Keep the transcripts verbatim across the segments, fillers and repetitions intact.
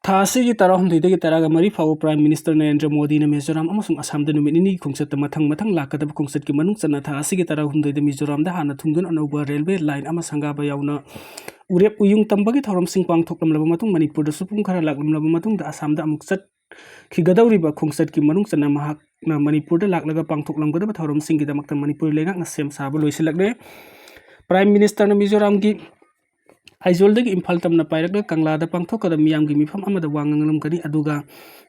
ꯊꯥ ꯑꯁꯤꯒꯤ ꯇꯔꯥꯍꯨꯝꯗꯣꯏꯗꯒꯤ ꯇꯔꯥꯒ ꯃꯔꯤ ꯐꯥꯎꯕ Prime Minister ꯅꯔꯦꯟꯗ꯭ꯔ ꯃꯣꯗꯤꯅ ꯃꯤꯖꯣꯔꯥꯝ ꯑꯃꯁꯨꯡ ꯑꯁꯥꯝꯗ ꯅꯨꯃꯤꯠ ꯅꯤꯅꯤꯒꯤ ꯈꯣꯡꯆꯠꯇ ꯃꯊꯪ ꯃꯊꯪ ꯂꯥꯛꯀꯗꯕ ꯈꯣꯡꯆꯠꯀꯤ ꯃꯅꯨꯡ ꯆꯟꯅ ꯊꯥ ꯑꯁꯤꯒꯤ ꯇꯔꯥꯍꯨꯝꯗꯣꯏꯗ ꯃꯤꯖꯣꯔꯥꯝꯗ ꯍꯥꯟꯅ ꯊꯨꯡꯗꯨꯅ ꯑꯅꯧꯕ railway line ꯑꯃ ꯁꯪꯒꯥꯕ ꯌꯥꯎꯅ ꯎꯔꯦꯞ ꯎꯌꯨꯡ ꯇꯝꯕꯒꯤ ꯊꯧꯔꯝꯁꯤꯡ ꯄꯥꯡꯊꯣꯛꯂꯝꯂꯕ ꯃꯇꯨꯡ, ꯃꯅꯤꯄꯨꯔꯗꯁꯨ ꯄꯨꯡ ꯈꯔ ꯂꯥꯛꯂꯝꯂꯕ ꯃꯇꯨꯡꯗ ꯑꯁꯥꯝꯗ ꯑꯃꯨꯛ ꯆꯠꯈꯤꯒꯗꯧꯔꯤꯕ ꯈꯣꯡꯆꯠꯀꯤ ꯃꯅꯨꯡ ꯆꯟꯅ ꯃꯍꯥꯛꯅ ꯃꯅꯤꯄꯨꯔꯗ ꯂꯥꯛꯂꯒ ꯄꯥꯡꯊꯣꯛꯂꯝꯒꯗꯕ ꯊꯧꯔꯝꯁꯤꯡꯒꯤꯗꯃꯛꯇ ꯃꯅꯤꯄꯨꯔ ꯂꯩꯉꯥꯛꯅ ꯁꯦꯝ ꯁꯥꯕ ꯂꯣꯏꯁꯤꯜꯂꯛꯂꯦ꯫ Prime Minister ꯅ ꯃꯤꯖꯣꯔꯥꯝꯒꯤ ꯑꯥꯏꯖꯣꯜꯗꯒꯤ ꯏꯝꯐꯥꯜ ꯇꯝꯅ ꯄꯥꯏꯔꯛꯂꯒ ꯀꯪꯂꯥꯗ ꯄꯥꯡꯊꯣꯛꯀꯗꯕ ꯃꯤꯌꯥꯝꯒꯤ ꯃꯤꯐꯝ ꯑꯃꯗ ꯋꯥ ꯉꯥꯡꯂꯝꯒꯅꯤ, ꯑꯗꯨꯒ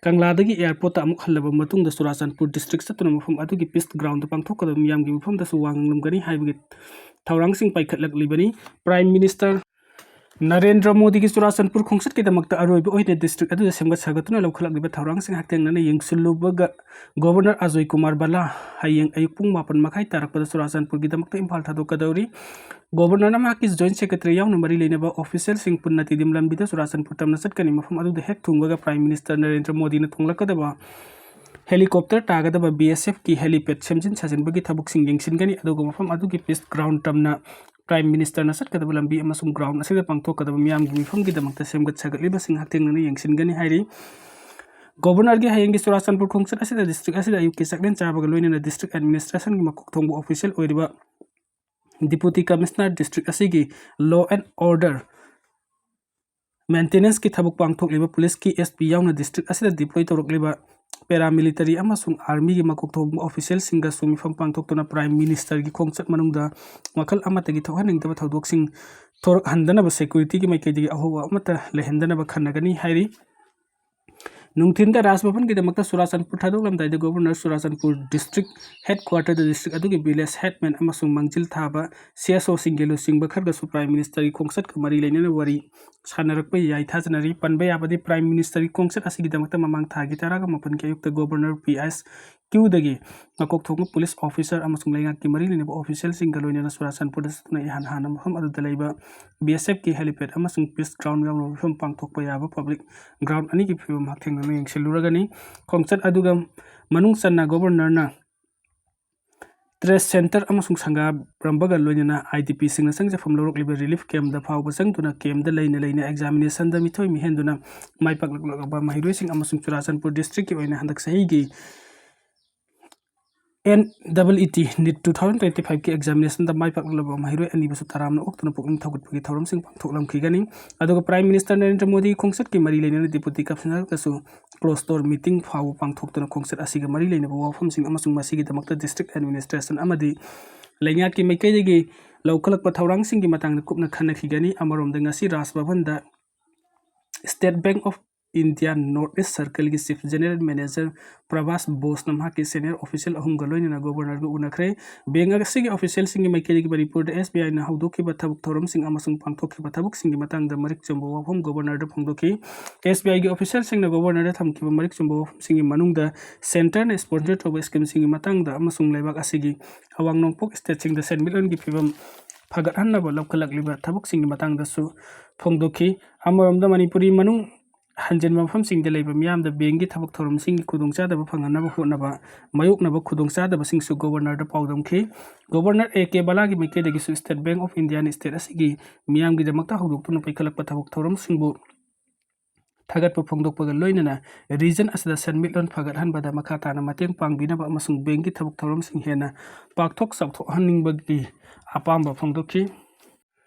ꯀꯪꯂꯥꯗꯒꯤ airport ꯇ ꯑꯃꯨꯛ ꯍꯜꯂꯕ ꯃꯇꯨꯡꯗ ꯆꯨꯔꯥꯆꯥꯟꯄꯨꯔ district ꯆꯠꯇꯨꯅ ꯃꯐꯝ ꯑꯗꯨꯒꯤ peace ground ꯗ ꯄꯥꯡꯊꯣꯛꯀꯗꯕ ꯃꯤꯌꯥꯝꯒꯤ ꯃꯤꯐꯝꯗꯁꯨ ꯋꯥ ꯉꯥꯡꯂꯝꯒꯅꯤ ꯍꯥꯏꯕꯒꯤ ꯊꯧꯔꯥꯡꯁꯤꯡ ꯄꯥꯏꯈꯠꯂꯛꯂꯤꯕꯅꯤ꯫ Prime Minister ꯅꯔꯦꯟꯗ꯭ꯔ ꯃꯣꯗꯤꯒꯤ ꯆꯨꯔꯥꯆꯥꯟꯄꯨꯔ ꯈꯣꯡꯆꯠꯀꯤꯗꯃꯛꯇ ꯑꯔꯣꯏꯕ ꯑꯣꯏꯅ district ꯑꯗꯨꯗ ꯁꯦꯝꯒꯠ ꯁꯥꯒꯠꯇꯨꯅ ꯂꯧꯈꯠꯂꯛꯂꯤꯕ ꯊꯧꯔꯥꯡꯁꯤꯡ ꯍꯛꯊꯦꯡꯅꯅ ꯌꯦꯡꯁꯤꯜꯂꯨꯕꯒ Governor ꯑꯖꯣꯏ ꯀꯨꯃꯥꯔ ꯕꯂꯥ ꯍꯌꯦꯡ ꯑꯌꯨꯛ ꯄꯨꯡ ꯃꯥꯄꯟ ꯃꯈꯥꯏ ꯇꯥꯔꯛꯄꯗ ꯆꯨꯔꯥꯆꯥꯟꯄꯨꯔꯒꯤꯗꯃꯛꯇ ꯏꯝꯐꯥꯜ ꯊꯥꯗꯣꯛꯀꯗꯧꯔꯤ꯫ Governor ꯅ ꯃꯍꯥꯛꯀꯤ joint secretary ꯌꯥꯎꯅ ꯃꯔꯤ ꯂꯩꯅꯕ official ꯁꯤꯡ ꯄꯨꯟꯅ ꯇꯤꯗꯤꯝ ꯂꯝꯕꯤꯗ ꯆꯨꯔꯥꯆꯥꯟꯄꯨꯔ ꯇꯝꯅ ꯆꯠꯀꯅꯤ꯫ ꯃꯐꯝ ꯑꯗꯨꯗ ꯍꯦꯛ ꯊꯨꯡꯕꯒ Prime Minister ꯅꯔꯦꯟꯗ꯭ꯔ ꯃꯣꯗꯤꯅ ꯇꯣꯡꯂꯛꯀꯗꯕ helicopter ꯇꯥꯒꯗꯕ B S F ꯀꯤ helipad ꯁꯦꯝꯖꯤꯟ ꯁꯥꯖꯤꯟꯕꯒꯤ ꯊꯕꯛꯁꯤꯡ ꯌꯦꯡꯁꯤꯟꯒꯅꯤ, ꯑꯗꯨꯒ ꯃꯐꯝ ꯑꯗꯨꯒꯤ peace ground ꯇꯝꯅ Prime Minister ꯅ ꯆꯠꯀꯗꯕ ꯂꯝꯕꯤ ꯑꯃꯁꯨꯡ ground ꯑꯁꯤꯗ ꯄꯥꯡꯊꯣꯛꯀꯗꯕ ꯃꯤꯌꯥꯝꯒꯤ ꯃꯤꯐꯝꯒꯤꯗꯃꯛꯇ ꯁꯦꯝꯒꯠ ꯁꯥꯒꯠꯂꯤꯕꯁꯤꯡ ꯍꯛꯊꯦꯡꯅꯅ ꯌꯦꯡꯁꯤꯟꯒꯅꯤ ꯍꯥꯏꯔꯤ꯫ Governor ꯒꯤ ꯍꯌꯦꯡꯒꯤ ꯆꯨꯔꯥꯆꯥꯟꯄꯨꯔ ꯈꯣꯡꯆꯠ ꯑꯁꯤꯗ district ꯑꯁꯤꯗ ꯑꯌꯨꯛꯀꯤ ꯆꯥꯛꯂꯦꯟ ꯆꯥꯕꯒ ꯂꯣꯏꯅꯅ district administration ꯒꯤ ꯃꯀꯣꯛ ꯊꯣꯡꯕ official ꯑꯣꯏꯔꯤꯕ Deputy Commissioner district ꯑꯁꯤꯒꯤ law and order maintenance ꯀꯤ ꯊꯕꯛ ꯄꯥꯡꯊꯣꯛꯂꯤꯕ police ꯀꯤ S P ꯌꯥꯎꯅ district ꯑꯁꯤꯗ deploy ꯇꯧꯔꯛꯂꯤꯕ paramilitary ꯑꯃꯁꯨꯡ army ꯒꯤ ꯃꯀꯣꯛ ꯊꯣꯡꯕ official ꯁꯤꯡꯒꯁꯨ ꯃꯤꯐꯝ ꯄꯥꯡꯊꯣꯛꯇꯨꯅ Prime Minister ꯒꯤ ꯈꯣꯡꯆꯠ ꯃꯅꯨꯡꯗ ꯋꯥꯈꯜ ꯑꯃꯠꯇꯒꯤ ꯊꯣꯛꯍꯟꯅꯤꯡꯗꯕ ꯊꯧꯗꯣꯛꯁꯤꯡ ꯊꯣꯔꯛꯍꯟꯗꯅꯕ security ꯒꯤ ꯃꯥꯏꯀꯩꯗꯒꯤ ꯑꯍꯣꯕ ꯑꯃꯠꯇ ꯂꯩꯍꯟꯗꯅꯕ ꯈꯟꯅꯒꯅꯤ ꯍꯥꯏꯔꯤ꯫ ꯅꯨꯡꯊꯤꯟꯗ ꯔꯥꯖ ꯚꯕꯟꯒꯤꯗꯃꯛꯇ Churachandpur ꯊꯥꯗꯣꯛꯂꯝꯗꯥꯏꯗ Governor Churachandpur district headquarter ꯗ district ꯑꯗꯨꯒꯤ village headman ꯑꯃꯁꯨꯡ ꯃꯥꯡꯖꯤꯜ ꯊꯥꯕ C S O ꯁꯤꯡꯒꯤ ꯂꯨꯆꯤꯡꯕ ꯈꯔꯒꯁꯨ Prime Minister ꯒꯤ ꯈꯣꯡꯆꯠꯀ ꯃꯔꯤ ꯂꯩꯅꯅ ꯋꯥꯔꯤ ꯁꯥꯟꯅꯔꯛꯄ ꯌꯥꯏ ꯊꯥꯖꯅꯔꯤ꯫ ꯄꯟꯕ ꯌꯥꯕꯗꯤ, Prime Minister ꯒꯤ ꯈꯣꯡꯆꯠ ꯑꯁꯤꯒꯤꯗꯃꯛꯇ ꯃꯃꯥꯡ ꯊꯥꯒꯤ ꯇꯔꯥꯒ ꯃꯥꯄꯟꯒꯤ ꯑꯌꯨꯛꯇ Governor P S Q ꯗꯒꯤ ꯃꯀꯣꯛ ꯊꯣꯡꯕ police officer ꯑꯃꯁꯨꯡ ꯂꯩꯉꯥꯛꯀꯤ ꯃꯔꯤ ꯂꯩꯅꯕ official ꯁꯤꯡꯒ ꯂꯣꯏꯅꯅ ꯆꯨꯔꯥꯆꯥꯟꯄꯨꯔꯗ ꯆꯠꯇꯨꯅ ꯏꯍꯥꯟ ꯍꯥꯟꯅ ꯃꯐꯝ ꯑꯗꯨꯗ ꯂꯩꯕ B S F ꯀꯤ helipad ꯑꯃꯁꯨꯡ peace ground ꯌꯥꯎꯅ ꯃꯐꯝ ꯄꯥꯡꯊꯣꯛꯄ ꯌꯥꯕ public ground ꯑꯅꯤꯒꯤ ꯐꯤꯕꯝ ꯍꯛꯊꯦꯡꯅꯅ ꯌꯦꯡꯁꯤꯜꯂꯨꯔꯒꯅꯤ꯫ ꯈꯣꯡꯆꯠ ꯑꯗꯨꯒ ꯃꯅꯨꯡ ꯆꯟꯅ Governor ꯅ ꯇ꯭ꯔꯦꯁ ꯁꯦꯟꯇꯔ ꯑꯃꯁꯨꯡ ꯁꯪꯒꯥꯔꯝꯕꯒ ꯂꯣꯏꯅꯅ IDPꯁꯤꯡꯅ ꯆꯪꯖꯐꯝ ꯂꯧꯔꯛꯂꯤꯕ ꯔꯤꯂꯤꯐ ꯀꯦꯝꯞꯇ ꯐꯥꯎꯕ ꯆꯪꯗꯨꯅ ꯀꯦꯝꯞꯇ ꯂꯩꯅ ꯂꯩꯅ ꯑꯦꯛꯖꯥꯃꯤꯅꯦꯁꯟꯗ ꯃꯤꯊꯣꯏ ꯃꯤꯍꯦꯟꯗꯨꯅ ꯃꯥꯏ ꯄꯥꯛꯂꯛꯂꯕ ꯃꯍꯩꯔꯣꯏꯁꯤꯡ ꯑꯃꯁꯨꯡ ꯆꯨꯔꯥꯆꯥꯟꯄꯨꯔ ꯗꯤꯁꯇ꯭ꯔꯤꯛꯀꯤ ꯑꯣꯏꯅ ꯍꯟꯗꯛ ꯆꯍꯤꯒꯤ NEET NEET two thousand twenty fiveꯀꯤ ꯑꯦꯛꯖꯥꯃꯤꯅꯦꯁꯟꯗ ꯃꯥꯏ ꯄꯥꯛꯂꯛꯂꯕ ꯃꯍꯩꯔꯣꯏ ꯑꯅꯤꯕꯨꯁꯨ ꯇꯔꯥꯝꯅ ꯑꯣꯛꯇꯨꯅ ꯄꯨꯛꯅꯤꯡ ꯊꯧꯒꯠꯄꯒꯤ ꯊꯧꯔꯝꯁꯤꯡ ꯄꯥꯡꯊꯣꯛꯂꯝꯈꯤꯒꯅꯤ꯫ ꯑꯗꯨꯒ Prime Minister ꯅꯔꯦꯟꯗ꯭ꯔ ꯃꯣꯗꯤꯒꯤ ꯈꯣꯡꯆꯠꯀꯤ ꯃꯔꯤ ꯂꯩꯅꯅ Deputy Commissionerꯒꯁꯨ closed door meeting ꯐꯥꯎꯕ ꯄꯥꯡꯊꯣꯛꯇꯨꯅ ꯈꯣꯡꯆꯠ ꯑꯁꯤꯒ ꯃꯔꯤ ꯂꯩꯅꯕ ꯋꯥꯐꯝꯁꯤꯡ ꯑꯃꯁꯨꯡ ꯃꯁꯤꯒꯤꯗꯃꯛꯇ district administration ꯑꯃꯗꯤ ꯂꯩꯉꯥꯛꯀꯤ ꯃꯥꯏꯀꯩꯗꯒꯤ ꯂꯧꯈꯠꯂꯛꯄ ꯊꯧꯔꯥꯡꯁꯤꯡꯒꯤ ꯃꯇꯥꯡꯗ ꯀꯨꯞꯅ ꯈꯟꯅꯈꯤꯒꯅꯤ꯫ ꯑꯃꯔꯣꯝꯗ ꯉꯁꯤ ꯔꯥꯖ ꯚꯕꯟꯗ State Bank of India North East Circleꯒꯤ Chief General Manager ꯄ꯭ꯔꯚꯥꯁ ꯕꯣꯁꯅ ꯃꯍꯥꯛꯀꯤ senior official ꯑꯍꯨꯝꯒ ꯂꯣꯏꯅꯅ Governorꯒ ꯎꯅꯈ꯭ꯔꯦ꯫ Bank ꯑꯁꯤꯒꯤ officialꯁꯤꯡꯒꯤ ꯃꯥꯏꯀꯩꯗꯒꯤ ꯃꯅꯤꯄꯨꯔꯗ SBIꯅ ꯍꯧꯗꯣꯛꯈꯤꯕ ꯊꯕꯛ ꯊꯧꯔꯝꯁꯤꯡ ꯑꯃꯁꯨꯡ ꯄꯥꯡꯊꯣꯛꯈꯤꯕ ꯊꯕꯛꯁꯤꯡꯒꯤ ꯃꯇꯥꯡꯗ ꯃꯔꯤꯛ ꯆꯨꯝꯕ ꯋꯥꯐꯝ Governorꯗ ꯐꯣꯡꯗꯣꯛꯈꯤ꯫ SBIꯒꯤ officialꯁꯤꯡꯅ Governorꯗ ꯊꯝꯈꯤꯕ ꯃꯔꯤꯛ ꯆꯨꯝꯕ ꯋꯥꯐꯝꯁꯤꯡꯒꯤ ꯃꯅꯨꯡꯗ centreꯅ sponsor ꯇꯧꯕ schemeꯁꯤꯡꯒꯤ ꯃꯇꯥꯡꯗ ꯑꯃꯁꯨꯡ ꯂꯩꯕꯥꯛ ꯑꯁꯤꯒꯤ ꯑꯋꯥꯡ ꯅꯣꯡꯄꯣꯛ stateꯁꯤꯡꯗ ꯁꯦꯟꯃꯤꯠꯂꯣꯟꯒꯤ ꯐꯤꯕꯝ ꯐꯒꯠꯍꯟꯅꯕ ꯂꯧꯈꯠꯂꯛꯂꯤꯕ ꯊꯕꯛꯁꯤꯡꯒꯤ ꯃꯇꯥꯡꯗꯁꯨ ꯐꯣꯡꯗꯣꯛꯈꯤ꯫ ꯑꯃꯔꯣꯝꯗ ꯃꯅꯤꯄꯨꯔꯤ ꯃꯅꯨꯡ ꯍꯟꯖꯤꯟꯕ ꯃꯐꯝꯁꯤꯡꯗ ꯂꯩꯕ ꯃꯤꯌꯥꯝꯗ bankꯀꯤ ꯊꯕꯛ ꯊꯧꯔꯝꯁꯤꯡꯒꯤ ꯈꯨꯗꯣꯡꯆꯥꯗꯕ ꯐꯪꯍꯟꯅꯕ ꯍꯣꯠꯅꯕ ꯃꯥꯌꯣꯛꯅꯕ ꯈꯨꯗꯣꯡꯆꯥꯗꯕꯁꯤꯡꯁꯨ Governorꯗ ꯄꯥꯎꯗꯝꯈꯤ꯫ Governor A K ꯕꯂꯥꯒꯤ ꯃꯥꯏꯀꯩꯗꯒꯤꯁꯨ State Bank of Indiaꯅ state ꯑꯁꯤꯒꯤ ꯃꯤꯌꯥꯝꯒꯤꯗꯃꯛꯇ ꯍꯧꯗꯣꯛꯇꯨꯅ ꯄꯥꯏꯈꯠꯂꯛꯄ ꯊꯕꯛ ꯊꯧꯔꯝꯁꯤꯡꯕꯨ ꯊꯥꯒꯠꯄ ꯐꯣꯡꯗꯣꯛꯄꯒ ꯂꯣꯏꯅꯅ region ꯑꯁꯤꯗ ꯁꯦꯟꯃꯤꯠꯂꯣꯟ ꯐꯒꯠꯍꯟꯕꯗ ꯃꯈꯥ ꯇꯥꯅ ꯃꯇꯦꯡ ꯄꯥꯡꯕꯤꯅꯕ ꯑꯃꯁꯨꯡ bankꯀꯤ ꯊꯕꯛ ꯊꯧꯔꯝꯁꯤꯡ ꯍꯦꯟꯅ ꯄꯥꯛꯊꯣꯛ ꯆꯥꯎꯊꯣꯛꯍꯟꯅꯤꯡꯕꯒꯤ ꯑꯄꯥꯝꯕ ꯐꯣꯡꯗꯣꯛꯈꯤ꯫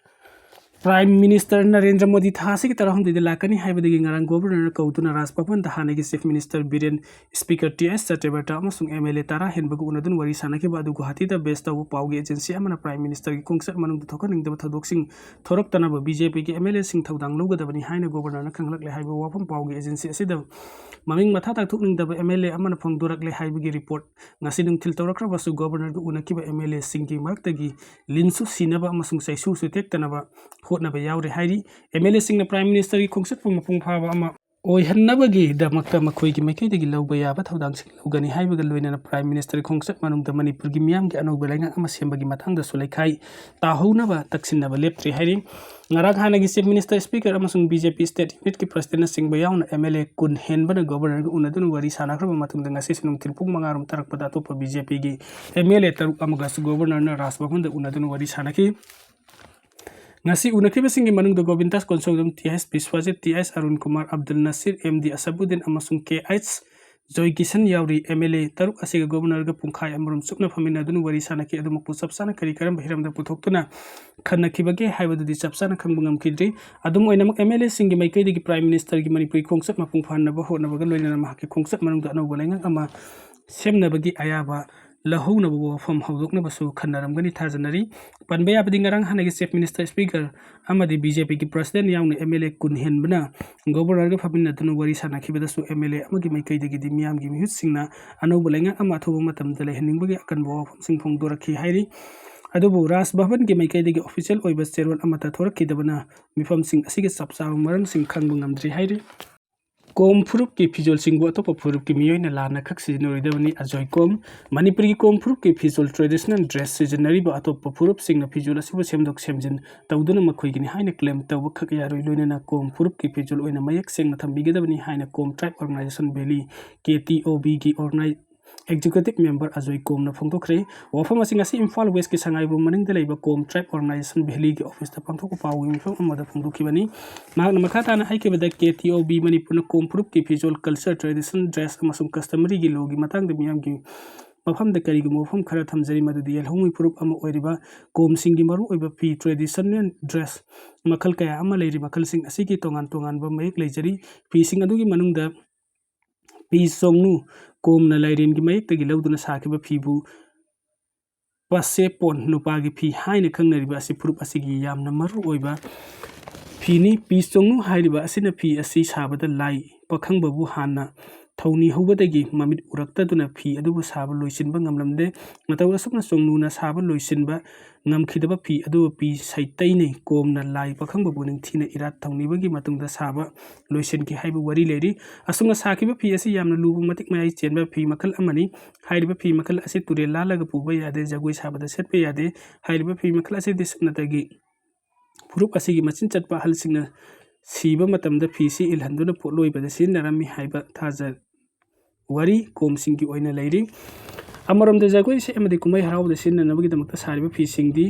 Prime Minister ꯅꯔꯦꯟꯗ꯭ꯔ ꯃꯣꯗꯤ ꯊꯥ ꯑꯁꯤꯒꯤ ꯇꯔꯥꯍꯨꯝꯗꯣꯏꯗ ꯂꯥꯛꯀꯅꯤ ꯍꯥꯏꯕꯗꯒꯤ ꯉꯔꯥꯡ Governorꯅ ꯀꯧꯗꯨꯅ ꯔꯥꯖ ꯚꯕꯟꯗ ꯍꯥꯟꯅꯒꯤ Chief Minister Biren, Speaker T S Satyabrata ꯑꯃꯁꯨꯡ MLA ꯇꯔꯥ ꯍꯦꯟꯕꯒ ꯎꯅꯗꯨꯅ ꯋꯥꯔꯤ ꯁꯥꯅꯈꯤꯕ ꯑꯗꯨ ꯒꯨꯋꯥꯍꯥꯇꯤꯗ base ꯇꯧꯕ ꯄꯥꯎꯒꯤ agency ꯑꯃꯅ Prime Ministerꯒꯤ ꯈꯣꯡꯆꯠ ꯃꯅꯨꯡꯗ ꯊꯣꯛꯍꯟꯅꯤꯡꯗꯕ ꯊꯧꯗꯣꯛꯁꯤꯡ ꯊꯣꯔꯛꯇꯅꯕ BJPꯒꯤ MLAꯁꯤꯡ ꯊꯧꯗꯥꯡ ꯂꯧꯒꯗꯕꯅꯤ ꯍꯥꯏꯅ Governorꯅ ꯈꯪꯍꯜꯂꯛꯂꯦ ꯍꯥꯏꯕ ꯋꯥꯐꯝ ꯄꯥꯎꯒꯤ agency ꯑꯁꯤꯗ ꯃꯃꯤꯡ ꯃꯊꯥ ꯇꯥꯛꯊꯣꯛꯅꯤꯡꯗꯕ MLA ꯑꯃꯅ ꯐꯣꯡꯗꯣꯔꯛꯂꯦ ꯍꯥꯏꯕꯒꯤ report ꯉꯁꯤ ꯅꯨꯡꯊꯤꯜ ꯇꯧꯔꯛꯈ꯭ꯔꯕꯁꯨ Governorꯒ ꯎꯅꯈꯤꯕ MLAꯁꯤꯡꯒꯤ ꯃꯔꯛꯇꯒꯤ ꯂꯤꯟꯁꯨ ꯁꯤꯅꯕ ꯑꯃꯁꯨꯡ ꯆꯩꯁꯨꯁꯨ ꯇꯦꯛꯇꯅꯕ ꯍꯣꯠꯅꯕ ꯌꯥꯎꯔꯤ ꯍꯥꯏꯔꯤ꯫ MLAꯁꯤꯡꯅ Prime Ministerꯒꯤ ꯈꯣꯡꯆꯠꯄꯨ ꯃꯄꯨꯡ ꯐꯥꯕ ꯑꯃ ꯑꯣꯏꯍꯟꯅꯕꯒꯤꯗꯃꯛꯇ ꯃꯈꯣꯏꯒꯤ ꯃꯥꯏꯀꯩꯗꯒꯤ ꯂꯧꯕ ꯌꯥꯕ ꯊꯧꯗꯥꯡꯁꯤꯡ ꯂꯧꯒꯅꯤ ꯍꯥꯏꯕꯒ ꯂꯣꯏꯅꯅ Prime Ministerꯒꯤ ꯈꯣꯡꯆꯠ ꯃꯅꯨꯡꯗ ꯃꯅꯤꯄꯨꯔꯒꯤ ꯃꯤꯌꯥꯝꯒꯤ ꯑꯅꯧꯕ ꯂꯩꯉꯥꯛ ꯑꯃ ꯁꯦꯝꯕꯒꯤ ꯃꯇꯥꯡꯗꯁꯨ ꯂꯩꯈꯥꯏ ꯇꯥꯍꯧꯅꯕ ꯇꯛꯁꯤꯟꯅꯕ ꯂꯦꯞꯇ꯭ꯔꯤ ꯍꯥꯏꯔꯤ꯫ ꯉꯔꯥꯡ ꯍꯥꯟꯅꯒꯤ Chief Minister, Speaker ꯑꯃꯁꯨꯡ BJP State Unitꯀꯤ Presidentꯅꯆꯤꯡꯕ ꯌꯥꯎꯅ MLA ꯀꯨꯟ ꯍꯦꯟꯕꯅ Governorꯒ ꯎꯅꯗꯨꯅ ꯋꯥꯔꯤ ꯁꯥꯟꯅꯈ꯭ꯔꯕ ꯃꯇꯨꯡꯗ ꯉꯁꯤꯁꯨ ꯅꯨꯡꯊꯤꯜ ꯄꯨꯡ ꯃꯉꯥ ꯔꯣꯝ ꯇꯥꯔꯛꯄꯗ ꯑꯇꯣꯞꯄ BJPꯒꯤ MLA ꯇꯔꯨꯛ ꯑꯃꯒꯁꯨ Governorꯅ ꯔꯥꯖ ꯚꯕꯟꯗ ꯎꯅꯗꯨꯅ ꯋꯥꯔꯤ ꯁꯥꯟꯅꯈꯤ꯫ ꯉꯁꯤ ꯎꯅꯈꯤꯕꯁꯤꯡꯒꯤ ꯃꯅꯨꯡꯗ Gobindas Konthoujam, T H Biswajit, T H Arun Kumar, Abdul Nasir, M D Asabuddin ꯑꯃꯁꯨꯡ ꯀꯦ ꯑꯩꯆ ꯖꯣꯏꯀꯤꯁꯟ ꯌꯥꯎꯔꯤ꯫ MLA ꯇꯔꯨꯛ ꯑꯁꯤꯒ Governorꯒ ꯄꯨꯡꯈꯥꯏ ꯑꯃꯔꯣꯝ ꯆꯨꯞꯅ ꯐꯝꯃꯤꯟꯅꯗꯨꯅ ꯋꯥꯔꯤ ꯁꯥꯟꯅꯈꯤ꯫ ꯑꯗꯨꯃꯛꯄꯨ ꯆꯞ ꯆꯥꯅ ꯀꯔꯤ ꯀꯔꯝꯕ ꯍꯤꯔꯝꯗ ꯄꯨꯊꯣꯛꯇꯨꯅ ꯈꯟꯅꯈꯤꯕꯒꯦ ꯍꯥꯏꯕꯗꯨꯗꯤ ꯆꯞ ꯆꯥꯅ ꯈꯪꯕ ꯉꯝꯈꯤꯗ꯭ꯔꯤ꯫ ꯑꯗꯨꯝ ꯑꯣꯏꯅꯃꯛ, MLAꯁꯤꯡꯒꯤ ꯃꯥꯏꯀꯩꯗꯒꯤ Prime Ministerꯒꯤ ꯃꯅꯤꯄꯨꯔꯒꯤ ꯈꯣꯡꯆꯠ ꯃꯄꯨꯡ ꯐꯥꯍꯟꯅꯕ ꯍꯣꯠꯅꯕꯒ ꯂꯣꯏꯅꯅ ꯃꯍꯥꯛꯀꯤ ꯈꯣꯡꯆꯠ ꯃꯅꯨꯡꯗ ꯑꯅꯧꯕ ꯂꯩꯉꯥꯛ ꯑꯃ ꯁꯦꯝꯅꯕꯒꯤ ꯑꯌꯥꯕ ꯂꯧꯍꯧꯅꯕ ꯋꯥꯐꯝ ꯍꯧꯗꯣꯛꯅꯕꯁꯨ ꯈꯟꯅꯔꯝꯒꯅꯤ ꯊꯥꯖꯅꯔꯤ꯫ ꯄꯟꯕ ꯌꯥꯕꯗꯤ, ꯉꯔꯥꯡ ꯍꯥꯟꯅꯒꯤ Chief Minister, Speaker ꯑꯃꯗꯤ BJPꯒꯤ President ꯌꯥꯎꯅ MLA ꯀꯨꯟ ꯍꯦꯟꯕꯅ Governorꯒ ꯐꯝꯃꯤꯟꯅꯗꯨꯅ ꯋꯥꯔꯤ ꯁꯥꯟꯅꯈꯤꯕꯗꯁꯨ MLA ꯑꯃꯒꯤ ꯃꯥꯏꯀꯩꯗꯒꯤꯗꯤ ꯃꯤꯌꯥꯝꯒꯤ ꯃꯤꯍꯨꯠꯁꯤꯡꯅ ꯑꯅꯧꯕ ꯂꯩꯉꯥꯛ ꯑꯃ ꯑꯊꯨꯕ ꯃꯇꯝꯗ ꯂꯩꯍꯟꯅꯤꯡꯕꯒꯤ ꯑꯀꯟꯕ ꯋꯥꯐꯝꯁꯤꯡ ꯐꯣꯡꯗꯣꯔꯛꯈꯤ ꯍꯥꯏꯔꯤ꯫ ꯑꯗꯨꯕꯨ ꯔꯥꯖ ꯚꯕꯟꯒꯤ ꯃꯥꯏꯀꯩꯗꯒꯤ official ꯑꯣꯏꯕ ꯆꯦꯔꯣꯜ ꯑꯃꯠꯇ ꯊꯣꯔꯛꯈꯤꯗꯕꯅ ꯃꯤꯐꯝꯁꯤꯡ ꯑꯁꯤꯒꯤ ꯆꯞ ꯆꯥꯕ ꯃꯔꯝꯁꯤꯡ ꯈꯪꯕ ꯉꯝꯗ꯭ꯔꯤ ꯍꯥꯏꯔꯤ꯫ ꯀꯣꯝ ꯐꯨꯔꯨꯞꯀꯤ ꯐꯤꯖꯣꯜꯁꯤꯡꯕꯨ ꯑꯇꯣꯞꯄ ꯐꯨꯔꯨꯞꯀꯤ ꯃꯤꯑꯣꯏꯅ ꯂꯥꯟꯅ ꯈꯛ ꯁꯤꯖꯤꯟꯅꯔꯣꯏꯗꯕꯅꯤ, ꯑꯖꯣꯏ ꯀꯣꯝ꯫ ꯃꯅꯤꯄꯨꯔꯒꯤ ꯀꯣꯝ ꯐꯨꯔꯨꯞꯀꯤ ꯐꯤꯖꯣꯜ, traditional dress, ꯁꯤꯖꯤꯟꯅꯔꯤꯕ ꯑꯇꯣꯞꯄ ꯐꯨꯔꯨꯞꯁꯤꯡꯅ ꯐꯤꯖꯣꯜ ꯑꯁꯤꯕꯨ ꯁꯦꯝꯗꯣꯛ ꯁꯦꯝꯖꯤꯟ ꯇꯧꯗꯨꯅ ꯃꯈꯣꯏꯒꯤꯅꯤ ꯍꯥꯏꯅ claim ꯇꯧꯕ ꯈꯛ ꯌꯥꯔꯣꯏ, ꯂꯣꯏꯅꯅ ꯀꯣꯝ ꯐꯨꯔꯨꯞꯀꯤ ꯐꯤꯖꯣꯜ ꯑꯣꯏꯅ ꯃꯌꯦꯛ ꯁꯦꯡꯅ ꯊꯝꯕꯤꯒꯗꯕꯅꯤ ꯍꯥꯏꯅ ꯀꯣꯝ Tribe Organisation Valley, KTOVꯒꯤ organi-, Executive Member Ajoy ꯀꯣꯝꯅ ꯐꯣꯡꯗꯣꯛꯈ꯭ꯔꯦ꯫ ꯋꯥꯐꯝ ꯑꯁꯤ ꯉꯁꯤ ꯏꯝꯐꯥꯜ Westꯀꯤ ꯁꯉꯥꯏꯕ꯭ꯔꯣꯝ ꯃꯅꯤꯡꯗ ꯂꯩꯕ ꯀꯣꯝ Tribe Organisation Valleyꯒꯤ officeꯇ ꯄꯥꯡꯊꯣꯛꯄ ꯄꯥꯎꯒꯤ ꯃꯤꯐꯝ ꯑꯃꯗ ꯐꯣꯡꯗꯣꯛꯈꯤꯕꯅꯤ꯫ ꯃꯍꯥꯛꯅ ꯃꯈꯥ ꯇꯥꯅ ꯍꯥꯏꯈꯤꯕꯗ, KTOV ꯃꯅꯤꯄꯨꯔꯅ ꯀꯣꯝ ꯐꯨꯔꯨꯞꯀꯤ ꯐꯤꯖꯣꯜ, culture, tradition, dress ꯑꯃꯁꯨꯡ customary lawꯒꯤ ꯃꯇꯥꯡꯗ ꯃꯤꯌꯥꯝꯒꯤ ꯃꯐꯝꯗ ꯀꯔꯤꯒꯨꯝꯕ ꯋꯥꯐꯝ ꯈꯔ ꯊꯝꯖꯔꯤ, ꯃꯗꯨꯗꯤ ꯌꯦꯜꯍꯧꯃꯤ ꯐꯨꯔꯨꯞ ꯑꯃ ꯑꯣꯏꯔꯤꯕ ꯀꯣꯝꯁꯤꯡꯒꯤ ꯃꯔꯨꯑꯣꯏꯕ ꯐꯤ, traditional dress ꯃꯈꯜ ꯀꯌꯥ ꯑꯃ ꯂꯩꯔꯤ꯫ ꯃꯈꯜꯁꯤꯡ ꯑꯁꯤꯒꯤ ꯇꯣꯉꯥꯟ ꯇꯣꯉꯥꯟꯕ ꯃꯌꯦꯛ ꯂꯩꯖꯔꯤ꯫ ꯐꯤꯁꯤꯡ ꯑꯗꯨꯒꯤ ꯃꯅꯨꯡꯗ ꯄꯤ ꯆꯣꯡꯅꯨ, ꯀꯣꯝꯅ ꯂꯥꯏꯔꯦꯟꯒꯤ ꯃꯌꯦꯛꯇꯒꯤ ꯂꯧꯗꯨꯅ ꯁꯥꯈꯤꯕ ꯐꯤꯕꯨ ꯄꯁꯦꯄꯣꯟ, ꯅꯨꯄꯥꯒꯤ ꯐꯤ ꯍꯥꯏꯅ ꯈꯪꯅꯔꯤꯕ ꯑꯁꯤ ꯐꯨꯔꯨꯞ ꯑꯁꯤꯒꯤ ꯌꯥꯝꯅ ꯃꯔꯨ ꯑꯣꯏꯕ ꯐꯤ ꯐꯤꯅꯤ꯫ ꯐꯤ ꯆꯣꯡꯉꯨ ꯍꯥꯏꯔꯤꯕ ꯑꯁꯤꯅ ꯐꯤ ꯑꯁꯤ ꯁꯥꯕꯗ ꯂꯥꯏ ꯄꯥꯈꯪꯕꯕꯨ ꯍꯥꯟꯅ ꯊꯧꯅꯤ ꯍꯧꯕꯗꯒꯤ ꯃꯃꯤꯠ ꯎꯔꯛꯇꯗꯨꯅ ꯐꯤ ꯑꯗꯨꯕꯨ ꯁꯥꯕ ꯂꯣꯏꯁꯤꯟꯕ ꯉꯝꯂꯝꯗꯦ꯫ ꯃꯇꯧ ꯑꯁꯨꯝꯅ ꯆꯣꯡꯅꯨꯅ ꯁꯥꯕ ꯂꯣꯏꯁꯤꯟꯕ ꯉꯝꯈꯤꯗꯕ ꯐꯤ ꯑꯗꯨꯕꯨ ꯐꯤ ꯁꯩꯇꯩꯅꯩ ꯀꯣꯝꯅ ꯂꯥꯏ ꯄꯥꯈꯪꯕꯕꯨ ꯅꯤꯡꯊꯤꯅ ꯏꯔꯥꯠ ꯊꯧꯅꯤꯕꯒꯤ ꯃꯇꯨꯡꯗ ꯁꯥꯕ ꯂꯣꯏꯁꯤꯟꯈꯤ ꯍꯥꯏꯕ ꯋꯥꯔꯤ ꯂꯩꯔꯤ꯫ ꯑꯁꯨꯝꯅ ꯁꯥꯈꯤꯕ ꯐꯤ ꯑꯁꯤ ꯌꯥꯝꯅ ꯂꯨꯕ, ꯃꯇꯤꯛ ꯃꯌꯥꯏ ꯆꯦꯟꯕ ꯐꯤ ꯃꯈꯜ ꯑꯃꯅꯤ꯫ ꯍꯥꯏꯔꯤꯕ ꯐꯤ ꯃꯈꯜ ꯑꯁꯤ ꯇꯨꯔꯦꯜ ꯂꯥꯜꯂꯒ ꯄꯨꯕ ꯌꯥꯗꯦ, ꯖꯒꯣꯏ ꯁꯥꯕꯗ ꯁꯦꯠꯄ ꯌꯥꯗꯦ꯫ ꯍꯥꯏꯔꯤꯕ ꯐꯤ ꯃꯈꯜ ꯑꯁꯤꯗꯤ ꯁꯨꯞꯅꯇꯒꯤ ꯐꯨꯔꯨꯞ ꯑꯁꯤꯒꯤ ꯃꯆꯤꯟ ꯆꯠꯄ ꯑꯍꯜꯁꯤꯡꯅ ꯁꯤꯕ ꯃꯇꯝꯗ ꯐꯤꯁꯤ ꯏꯜꯍꯟꯗꯨꯅ ꯄꯣꯠꯂꯣꯏꯕꯗ ꯁꯤꯖꯤꯟꯅꯔꯝꯃꯤ ꯍꯥꯏꯕ ꯊꯥꯖ ꯋꯥꯔꯤ ꯀꯣꯝꯁꯤꯡꯒꯤ ꯑꯣꯏꯅ ꯂꯩꯔꯤ꯫ ꯑꯃꯔꯣꯝꯗ ꯖꯒꯣꯏ ꯏꯁꯩ ꯑꯃꯗꯤ ꯀꯨꯝꯍꯩ ꯍꯔꯥꯎꯕꯗ ꯁꯤꯖꯤꯟꯅꯅꯕꯒꯤꯗꯃꯛꯇ ꯁꯥꯔꯤꯕ ꯐꯤꯁꯤꯡꯗꯤ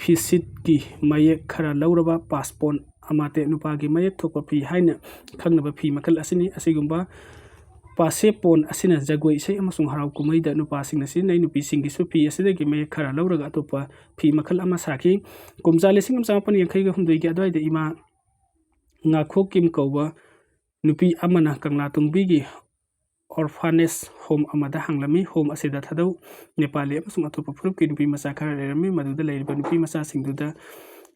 ꯐꯤꯁꯤꯠꯀꯤ ꯃꯌꯦꯛ ꯈꯔ ꯂꯧꯔꯕ ꯄꯥꯁꯄꯣꯟ ꯑꯃꯥꯇꯦ, ꯅꯨꯄꯥꯒꯤ ꯃꯌꯦꯛ ꯊꯣꯛꯄ ꯐꯤ ꯍꯥꯏꯅ ꯈꯪꯅꯕ ꯐꯤ ꯃꯈꯜ ꯑꯁꯤꯅꯤ꯫ ꯑꯁꯤꯒꯨꯝꯕ ꯄꯥꯁꯦꯄꯣꯟ ꯑꯁꯤꯅ ꯖꯒꯣꯏ ꯏꯁꯩ ꯑꯃꯁꯨꯡ ꯍꯔꯥꯎ ꯀꯨꯝꯍꯩꯗ ꯅꯨꯄꯥꯁꯤꯡꯅ ꯁꯤꯖꯤꯟꯅꯩ꯫ ꯅꯨꯄꯤꯁꯤꯡꯒꯤꯁꯨ ꯐꯤ ꯑꯁꯤꯗꯒꯤ ꯃꯌꯦꯛ ꯈꯔ ꯂꯧꯔꯒ ꯑꯇꯣꯞꯄ ꯐꯤ ꯃꯈꯜ ꯑꯃ ꯁꯥꯈꯤ꯫ ꯀꯨꯝꯖꯥ ꯂꯤꯁꯤꯡ ꯑꯃ ꯆꯃꯥꯄꯟ ꯌꯥꯡꯈꯩꯒ ꯍꯨꯝꯗꯣꯏꯒꯤ ꯑꯗꯨꯋꯥꯏꯗ ꯏꯃꯥ ꯉꯥꯈꯣ ꯀꯤꯝ ꯀꯧꯕ ꯅꯨꯄꯤ ꯑꯃꯅ ꯀꯪꯂꯥ ꯇꯣꯡꯕꯤꯒꯤ orphanage home ꯑꯃꯗ ꯍꯥꯡꯂꯝꯃꯤ꯫ Home ꯑꯁꯤꯗ ꯊꯥꯗꯧ ꯅꯦꯄꯥꯂꯤ ꯑꯃꯁꯨꯡ ꯑꯇꯣꯞꯄ ꯐꯨꯔꯨꯞꯀꯤ ꯅꯨꯄꯤ ꯃꯆꯥ ꯈꯔ ꯂꯩꯔꯝꯃꯤ꯫ ꯃꯗꯨꯗ ꯂꯩꯔꯤꯕ ꯅꯨꯄꯤ ꯃꯆꯥꯁꯤꯡꯗꯨꯗ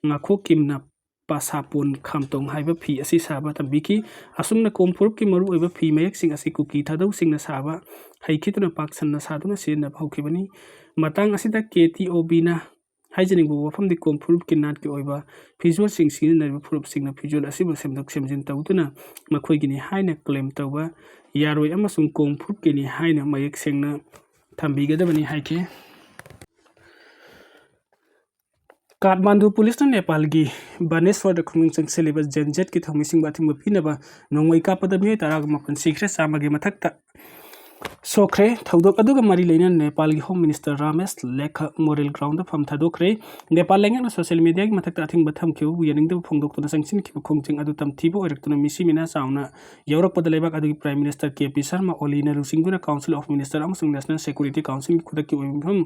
ꯉꯥꯈꯣ ꯀꯤꯝꯅ ꯄꯥꯁꯥꯄꯣꯟ ꯈꯥꯝꯇꯣꯡ ꯍꯥꯏꯕ ꯐꯤ ꯑꯁꯤ ꯁꯥꯕ ꯇꯝꯕꯤꯈꯤ꯫ ꯑꯁꯨꯝꯅ ꯀꯣꯝ ꯐꯨꯔꯨꯞꯀꯤ ꯃꯔꯨꯑꯣꯏꯕ ꯐꯤ ꯃꯌꯦꯛꯁꯤꯡ ꯑꯁꯤ ꯀꯨꯀꯤ ꯊꯥꯗꯧꯁꯤꯡꯅ ꯁꯥꯕ ꯍꯩꯈꯤꯗꯨꯅ ꯄꯥꯛ ꯁꯟꯅ ꯁꯥꯗꯨꯅ ꯁꯤꯖꯤꯟꯅꯕ ꯍꯧꯈꯤꯕꯅꯤ꯫ ꯃꯇꯥꯡ ꯑꯁꯤꯗ ꯀꯦ ꯇꯤ ꯑꯣ ꯕꯤꯅ ꯍꯥꯏꯖꯅꯤꯡꯕ ꯋꯥꯐꯝꯗꯤ ꯀꯣꯝ ꯐꯨꯔꯨꯞꯀꯤ ꯅꯥꯠꯀꯤ ꯑꯣꯏꯕ ꯐꯤꯖꯣꯜꯁꯤꯡ ꯁꯤꯖꯤꯟꯅꯔꯤꯕ ꯐꯨꯔꯨꯞꯁꯤꯡꯅ ꯐꯤꯖꯣꯜ ꯑꯁꯤꯕꯨ ꯁꯦꯝꯗꯣꯛ ꯁꯦꯝꯖꯤꯟ ꯇꯧꯗꯨꯅ ꯃꯈꯣꯏꯒꯤꯅꯤ ꯍꯥꯏꯅ claim ꯇꯧꯕ ꯌꯥꯔꯣꯏ ꯑꯃꯁꯨꯡ ꯀꯣꯝ ꯐꯨꯔꯨꯞꯀꯤꯅꯤ ꯍꯥꯏꯅ ꯃꯌꯦꯛ ꯁꯦꯡꯅ ꯊꯝꯕꯤꯒꯗꯕꯅꯤ ꯍꯥꯏꯈꯤ꯫ ꯀꯥꯊꯃꯥꯟꯗꯨ ꯄꯨꯂꯤꯁꯅ ꯅꯦꯄꯥꯜꯒꯤ ꯕꯥꯅꯦꯁ꯭ꯋꯔꯗ ꯈꯣꯡꯖꯪ ꯆꯪꯁꯤꯜꯂꯤꯕ Gen Zꯀꯤ ꯊꯧꯃꯤꯁꯤꯡꯕꯨ ꯑꯊꯤꯡꯕ ꯄꯤꯅꯕ ꯅꯣꯡꯃꯩ ꯀꯥꯞꯄꯗ ꯃꯤꯑꯣꯏ ꯇꯔꯥꯒ ꯃꯥꯄꯟ ꯁꯤꯈ꯭ꯔꯦ, ꯆꯥꯝꯃꯒꯤ ꯃꯊꯛꯇ ꯁꯣꯛꯈ꯭ꯔꯦ꯫ ꯊꯧꯗꯣꯛ ꯑꯗꯨꯒ ꯃꯔꯤ ꯂꯩꯅꯅ ꯅꯦꯄꯥꯜꯒꯤ Home Minister Ramesh lake Morel groundꯗ ꯐꯝ ꯊꯥꯗꯣꯛꯈ꯭ꯔꯦ꯫ ꯅꯦꯄꯥꯜ ꯂꯩꯉꯥꯛꯅ social mediaꯒꯤ ꯃꯊꯛꯇ ꯑꯊꯤꯡꯕ ꯊꯝꯈꯤꯕꯕꯨ ꯌꯥꯅꯤꯡꯗꯕ ꯐꯣꯡꯗꯣꯛꯇꯨꯅ ꯆꯪꯁꯤꯟꯈꯤꯕ ꯈꯣꯡꯖꯪ ꯑꯗꯨ ꯇꯝꯊꯤꯕ ꯑꯣꯏꯔꯛꯇꯨꯅ ꯃꯤꯁꯤ ꯃꯤꯅꯥ ꯆꯥꯎꯅ ꯌꯥꯎꯔꯛꯄꯗ ꯂꯩꯕꯥꯛ ꯑꯗꯨꯒꯤ Prime Minister K P Sharma ꯑꯣꯂꯤꯅ ꯂꯨꯆꯤꯡꯗꯨꯅ Council of Minister ꯑꯃꯁꯨꯡ National Security Councilꯒꯤ ꯈꯨꯗꯛꯀꯤ ꯑꯣꯏꯕ ꯃꯤꯐꯝ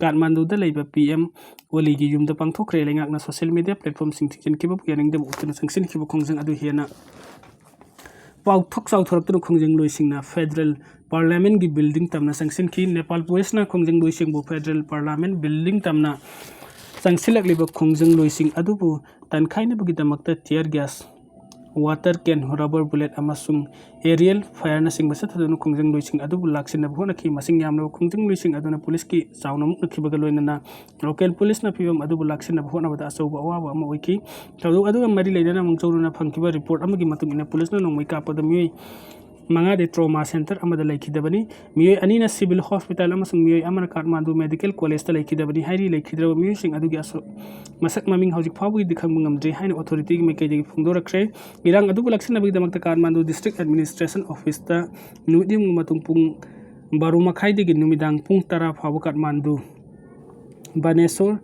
ꯀꯥꯊꯃꯥꯟꯗꯨꯗ ꯂꯩꯕ ꯄꯤ ꯑꯦꯝ ꯑꯣꯂꯤꯒꯤ ꯌꯨꯝꯗ ꯄꯥꯡꯊꯣꯛꯈ꯭ꯔꯦ꯫ ꯂꯩꯉꯥꯛꯅ social media platformꯁꯤꯡ ꯊꯤꯡꯖꯤꯟꯈꯤꯕꯕꯨ ꯌꯥꯅꯤꯡꯗꯕ ꯎꯠꯇꯨꯅ ꯆꯪꯁꯤꯟꯈꯤꯕ ꯈꯣꯡꯖꯪ ꯑꯗꯨ ꯍꯦꯟꯅ ꯄꯥꯛꯊꯣꯛ ꯆꯥꯎꯊꯣꯔꯛꯇꯨꯅ ꯈꯣꯡꯖꯪꯂꯣꯏꯁꯤꯡꯅ Federal Parliamentꯀꯤ building ꯇꯝꯅ ꯆꯪꯁꯤꯟꯈꯤ꯫ ꯅꯦꯄꯥꯜ ꯄꯨꯂꯤꯁꯅ ꯈꯣꯡꯖꯪꯂꯣꯏꯁꯤꯡꯕꯨ Federal Parliament building ꯇꯝꯅ ꯆꯪꯁꯤꯜꯂꯛꯂꯤꯕ ꯈꯣꯡꯖꯪꯂꯣꯏꯁꯤꯡ ꯑꯗꯨꯕꯨ ꯇꯟꯈꯥꯏꯅꯕꯒꯤꯗꯃꯛꯇ tear gas, water can, rubber bullet ꯑꯃꯁꯨꯡ aerial fireꯅꯆꯤꯡꯕ ꯆꯠꯊꯗꯨꯅ ꯈꯣꯡꯖꯪꯂꯣꯏꯁꯤꯡ ꯑꯗꯨꯕꯨ ꯂꯥꯛꯁꯤꯟꯅꯕ ꯍꯣꯠꯅꯈꯤ꯫ ꯃꯁꯤꯡ ꯌꯥꯝꯂꯕ ꯈꯣꯡꯖꯪꯂꯣꯏꯁꯤꯡ ꯑꯗꯨꯅ ꯄꯨꯂꯤꯁꯀꯤ ꯆꯥꯎꯅ ꯃꯨꯛꯅꯈꯤꯕꯒ ꯂꯣꯏꯅꯅ local ꯄꯨꯂꯤꯁꯅ ꯐꯤꯕꯝ ꯑꯗꯨꯕꯨ ꯂꯥꯛꯁꯤꯟꯅꯕ ꯍꯣꯠꯅꯕꯗ ꯑꯆꯧꯕ ꯑꯋꯥꯕ ꯑꯃ ꯑꯣꯏꯈꯤ꯫ ꯊꯧꯗꯣꯛ ꯑꯗꯨꯒ ꯃꯔꯤ ꯂꯩꯅꯅ ꯃꯣꯡꯆꯧꯔꯨꯅ ꯐꯪꯈꯤꯕ report ꯑꯃꯒꯤ ꯃꯇꯨꯡ ꯏꯟꯅ ꯄꯨꯂꯤꯁꯅ ꯅꯣꯡꯃꯩ ꯀꯥꯞꯄꯗ ꯃꯤꯑꯣꯏ ꯃꯉꯥꯗꯤ trauma center ꯑꯃꯗ ꯂꯩꯈꯤꯗꯕꯅꯤ꯫ ꯃꯤꯑꯣꯏ ꯑꯅꯤꯅ civil hospital ꯑꯃꯁꯨꯡ ꯃꯤꯑꯣꯏ ꯑꯃꯅ ꯀꯥꯊꯃꯥꯟꯗꯨ medical collegeꯇ ꯂꯩꯈꯤꯗꯕꯅꯤ ꯍꯥꯏꯔꯤ꯫ ꯂꯩꯈꯤꯗ꯭ꯔꯕ ꯃꯤꯑꯣꯏꯁꯤꯡ ꯑꯗꯨꯒꯤ ꯑꯁꯣ-, ꯃꯁꯛ ꯃꯃꯤꯡ ꯍꯧꯖꯤꯛ ꯐꯥꯎꯕꯒꯤꯗꯤ ꯈꯪꯕ ꯉꯝꯗ꯭ꯔꯤ ꯍꯥꯏꯅ authorityꯒꯤ ꯃꯥꯏꯀꯩꯗꯒꯤ ꯐꯣꯡꯗꯣꯔꯛꯈ꯭ꯔꯦ꯫ ꯏꯔꯥꯡ ꯑꯗꯨꯕꯨ ꯂꯥꯛꯁꯤꯟꯅꯕꯒꯤꯗꯃꯛꯇ ꯀꯥꯊꯃꯥꯟꯗꯨ district administration officeꯇ ꯅꯨꯃꯤꯠ ꯌꯨꯝꯒꯤ ꯃꯇꯨꯡ ꯄꯨꯡ ꯕꯥꯔꯣ ꯃꯈꯥꯏꯗꯒꯤ ꯅꯨꯃꯤꯗꯥꯡ ꯄꯨꯡ ꯇꯔꯥ ꯐꯥꯎꯕ ꯀꯥꯊꯃꯥꯟꯗꯨ, ꯕꯥꯅꯦꯁꯣꯔ,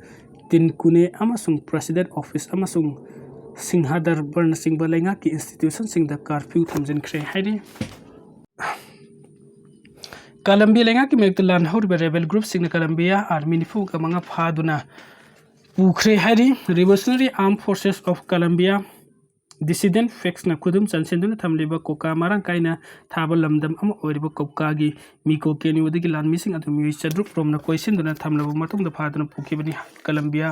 ꯇꯤꯟꯀꯨꯅꯦ ꯑꯃꯁꯨꯡ president office ꯑꯃꯁꯨꯡ ꯁꯤꯡꯍꯗꯔꯕꯔꯅꯆꯤꯡꯕ ꯂꯩꯉꯥꯛꯀꯤ institutionꯁꯤꯡꯗ curfew ꯊꯝꯖꯤꯟꯈ꯭ꯔꯦ ꯍꯥꯏꯔꯤ꯫ ꯀꯂꯝꯕꯤꯌꯥ ꯂꯩꯉꯥꯛꯀꯤ ꯃꯥꯌꯣꯛꯇ ꯂꯥꯟ ꯍꯧꯔꯤꯕ rebel groupꯁꯤꯡꯅ ꯀꯂꯝꯕꯤꯌꯥ army ꯅꯤꯐꯨꯒ ꯃꯉꯥ ꯐꯥꯗꯨꯅ ꯄꯨꯈ꯭ꯔꯦ ꯍꯥꯏꯔꯤ꯫ Revolutionary Armed Forces of Colombia dissident factsꯅ ꯈꯨꯗꯨꯝ ꯆꯟꯁꯤꯟꯗꯨꯅ ꯊꯝꯂꯤꯕ coca ꯃꯔꯥꯡ ꯀꯥꯏꯅ ꯊꯥꯕ ꯂꯝꯗꯝ ꯑꯃ ꯑꯣꯏꯔꯤꯕ ꯀꯣꯀꯥꯒꯤ ꯃꯤꯀꯣ ꯀꯦꯅꯤꯌꯣꯗꯒꯤ ꯂꯥꯟꯃꯤꯁꯤꯡ ꯑꯗꯨ ꯃꯤꯑꯣꯏ ꯆꯥꯇ꯭ꯔꯨꯛ ꯔꯣꯝꯅ ꯀꯣꯏꯁꯤꯟꯗꯨꯅ ꯊꯝꯂꯕ ꯃꯇꯨꯡꯗ ꯐꯥꯗꯨꯅ ꯄꯨꯈꯤꯕꯅꯤ꯫ ꯀꯂꯝꯕꯤꯌꯥ